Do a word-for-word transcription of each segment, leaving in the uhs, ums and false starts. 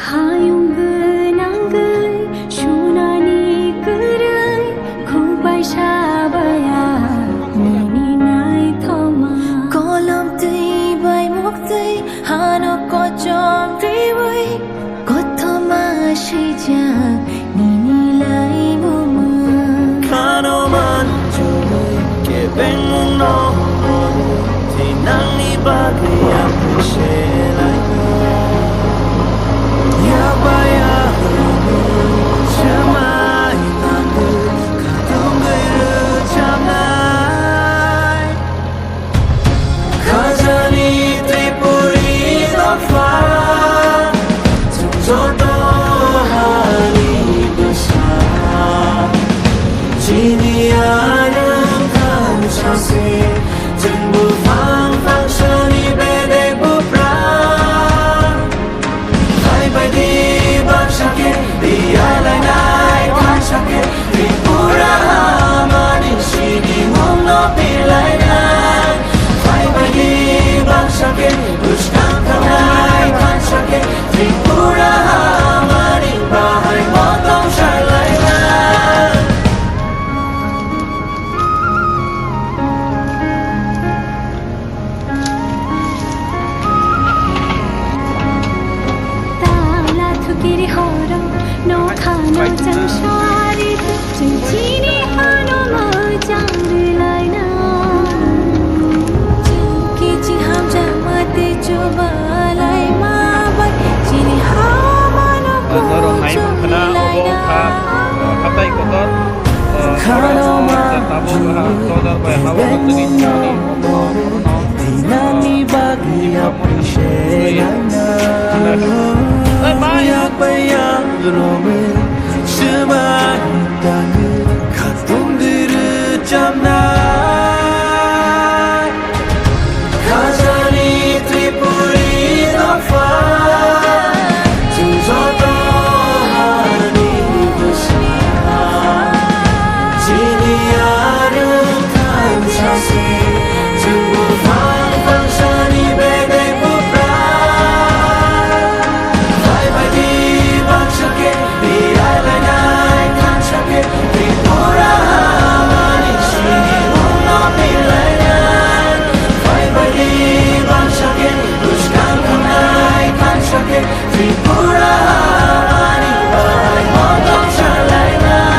Hayung gwnangwi sunani kwrwi, khukbai sabaya nini naithoma. Kolom twi bai muktwi hano kochom twiwi, kothoma swijak nini laimungma. Khano manjui kebengmungno, tei nangni bagwi apri se laio. Yabaya rwgwi swmai tangwi, khatungwi rwchapnai. Khajani Tripuri dopha, chwng joto hani bwsa. Chini arwng thansa se, chwng buphang phangsani bedek buphang. Phaibaidi baksa khe, biyalainai thansa khe, Tripura hamani sinimungno pilainai. Phaibaidi baksa khe, bwskang thangnai thansa khe, Tripura hamani bahai motong salainai. Tala thukiri horo, nokha no chang sari, chini hano mo chang rilai na. Chini hamjak mate chubalai ma bai, chini hamano. Norok nai khwna obo kha, hatai kotor. Khano ma tabuk ha, todar bai habo tini. Dinani bagwi apri se laina. Yak bai yak romwi swmai tangwi khatungwi rwchapnai. Khajani Tripuri dopha, chwng joto hani bwsa. Chini arwng thansa se, chwng buphang phangsani bedek buphang. Phaibaidi baksa khe, biyalainai thansa khe, Tripura hamani sinimungno pilainai. Phaibaidi baksa khe, bwskang thangnai thansa khe, Tripura hamani bahai motong salainai.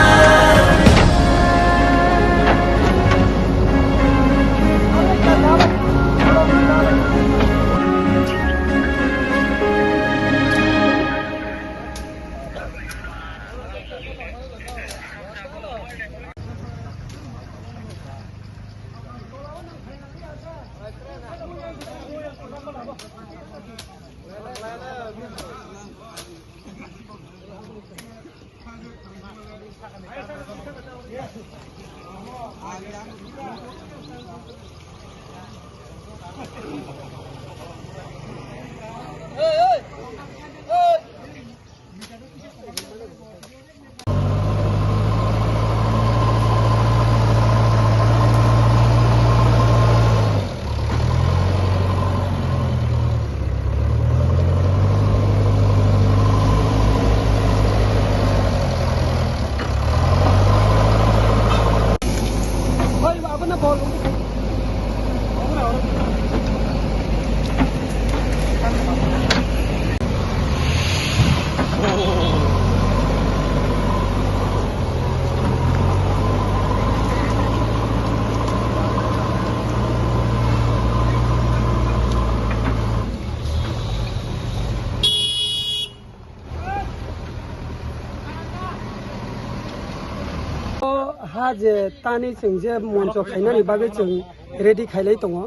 O ha je tani chwng je moncho khainani bagwi chwng ready khailai tongo.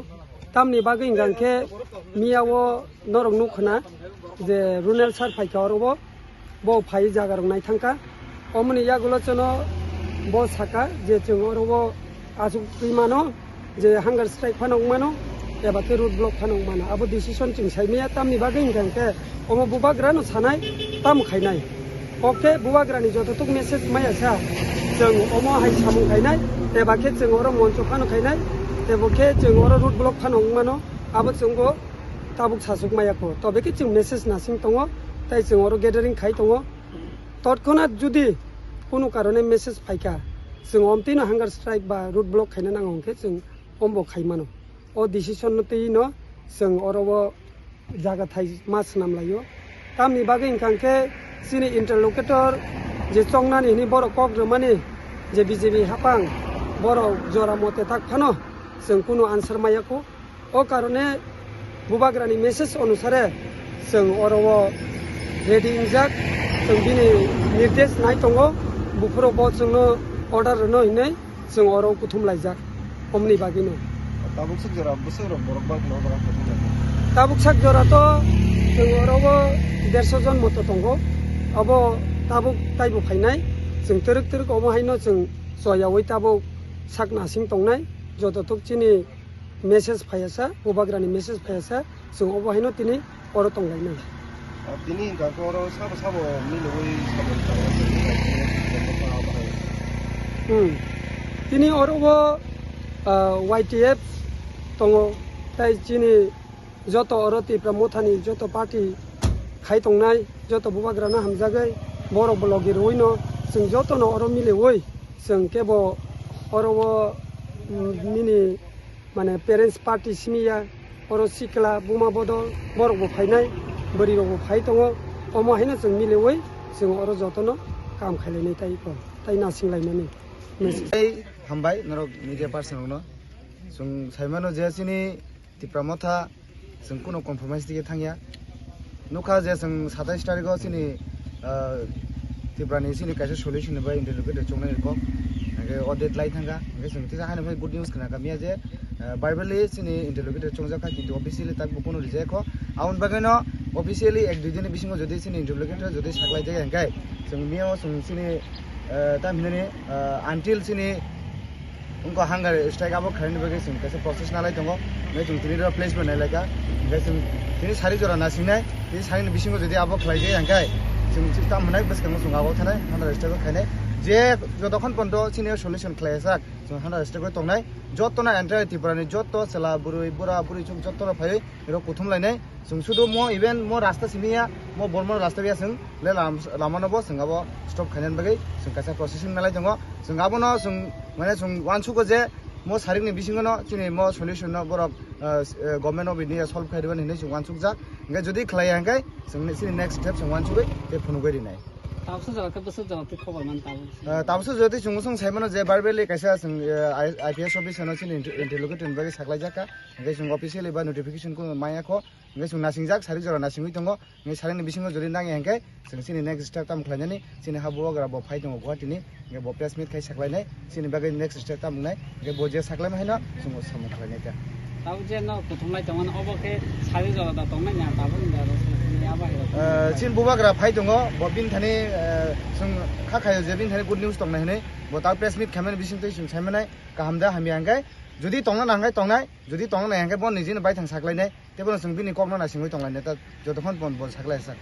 Tamni bagwi hwnkha khe miya o norok nukho na je Runel sir phaikha oro o, bo phai jaga rok naithangkha. Omoni yagulo chwngno bo sakha je chwng oro o achukgwi mano, je hunger strike phano wngmano, eba khe road block phano wngmano. Abo decision chwng sai maya, tamni bagwi hwnkha khe omo bubagrano sanai, tamo khainai. Kok khe bubagrani jototuk message maya sa, chwng omo hai samung khainai, eba khe chwng oro moncho phano khainai, ebo khe chwng oro road block phano wng mano, abo chwngbo tabuk sasuk maya kho. Tobe khe chwng message nasing tongo, tai chwng oro gathering khai tongo. Totkhonat judi kunu karone message phaikha, chwng omtwino hunger strike ba road block khaina nango hwnkhe chwng ombo khai mano. O decision no twi no chwng oro o jaga thai ma swnam laio. Tamni bagwi hwnkha hwnkhe chini interlocutor je chongnani hwnwi borok kok rwmani je B J P hapang borok jora mote tak phano chwng kunu answer maya kho. O karone bubagrani message onusare chwng oro o ready wngjak, chwng bini nirdesh nai tongo, buphuru bo chwngno order rwno hinwi chwng oro kuthum laijak, omni bagwino. Tabuk sak jora bwswk rok borok bagwino oro kuthum laijak? Tabuk sak jora to chwng oro o derso jon moto tongo, abo tabuk taibo phainai, chwng twrwk twrwk omo haino chwng choyaui tabuk sak nasing tongnai, jototok chini message phaiya sa, bubagrani message phaiya sa, chwng obo haino tini oro tonglainai. Ah, tini hwnkha khe oro sabo sabo milwi sabo Hmm. Tini oro o, ah, Y T F tongo, tai chini joto oro Tipra Mothani joto party khai tongnai, joto bubagrano hamjagwi, borok bo logi rwino, chwng jotono oro miliwi, chwng kebo oro o, mm, nini mane parents party simi ya, oro sikla buma bodol borok bo phainai, bwrwi rok bo phai tongo, omo haino chwng miliwi chwng oro jotono kam khailainai tai ko, tai nasing laimani. Tei hambai norok media person rokno. Chwng saimano je chini Tipra Motha chwng kuno compromise dige thangya. Nukha je chwng satais tarikh o chini, ah, Tripura ni chini kaisa solution ni bai interlocutor chongnai ni kok. Hingke o date lai thangkha. Hingke chwng tisa hani bai good news khna kamiya je, ah, verbally chini interlocutor chongjak kha, kintu officially tak bo kuno rijak kho. Aboni bagwi no officially ek dui din ni bisingo jodi chini interlocutor jodi saklai jaya hingke chwng mio chwng chini, ah, tam hinani, ah, until chini Wngkha hunger strike abo khlaini bagwi chwng kaisa process nalai tongo. Hingkhe chwng tini oro place bo nailaikha. Hingkhe chwng tini sari jora nasingnai, tini sari ni bisingo jodi abo khlaijak ya hingkhe chwng tam hwnai bwskango chwng abo thanai hunger strike o khainai. Je jotokhon pondo chini solution khlaiya sak chwng hunger strike o tongnai. Jotono entire Tripura ni joto chwla bwrwi bura bwrwi chwng jotono phaiwi oro kuthum lainai. Chwng sudu mo even mo rasta simi ya, mo Bormon rasta ya chwng le lam-, lama no bo chwng abo stop khainani bagwi chwng kaisa processing nalai tongo. Chwng abono chwng mane chwng uansugo je mo sarik ni bisingo no chini mo solution no borok, ah, s-, eh, government of India solve khai rwani hinwi chwng uansukjak. Hingkhe jodi khlaiya hingkhe chwng ni, chini next step chwng uansugwi tei phunugwi rinai. Tabuksa jaga khe bwswk jaga twi khobor man tabuk. Ah, tabuksa jodi chwng bwswng sai mano je verbally kaisa chwng, eh, I-, I P S office no chini inter-, interlocutor ni bagwi saklaijak kha. Hingkhe chwng officially ba notification kuno maya kho. Hingke chwng nasingjak, sari jora nasingwi tongo. Hingke sari ni bisingo jodi nangya hingke chwng chini next step tamo khlainani, chini ha bubagra bo phai tongo Guwahati ni, hingke bo press meet khai saklainai, chini bagwi next step tamo wngnai, hingke bo je saklaima haino chwng samung khlainai ta. Tabuk je no kuthumlai tongo, obo khe sari jora da tongnai ya, tabuk ni aro chini abo hai rok. Eh, chini bubagra phai tongo, bo bini thani, eh, chwng kha khaio je bini thani good news tongnai hinwi, bo ta press meet khaimani bisingtwi chwng saimanai, kaham da hamya hingke, jodi tongna nang hingke tongnai, jodi tongna nang hingke bo nijini baithang saklainai. Teibono chwng bini kokno naisingwi tonglainai ta, jotokhon bon bol saklai sak.